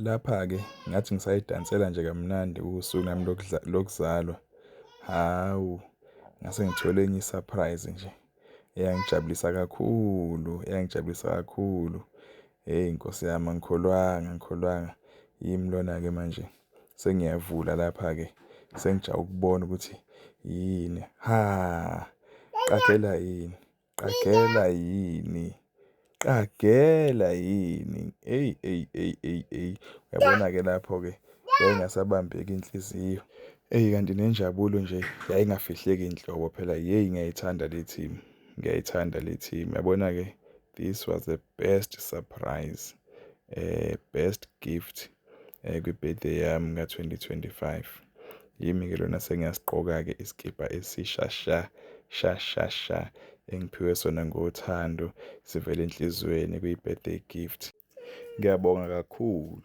Lapha-ke ngathi ngisayidansela nje kamnandi usuku lami lokuzalwa, hawu, ngase ngithole enye i-surprise nje eyangijabulisa kakhulu, eyangijabulisa kakhulu. Hheyi Nkosi yami, angikholwanga, angikholwanga. Yimi lona-ke manje sengiyavula lapha-ke sengijahe ukubona ukuthi yini. Ha, qagela yini, qagela yini, qagela yini? Eyi, eyi, eyi, eyi, eyi, uyabona-ke lapho-ke yayingasabambeki inhliziyo. Eyi, kanti nenjabulo nje yayingafihleki nhlobo phela. Yeyi, ngiyayithanda le team, ngiyayithanda le team. Yabona-ke, this was the best surprise, best gift kwi-birthday yami ka-2025. Yimi-ke lona sengiyasigqoka-ke isikibha esisha sha, sha sha sha, engiphiwe sona ngothando sivela enhliziyweni, kuyi-birthday gift. Ngiyabonga kakhulu.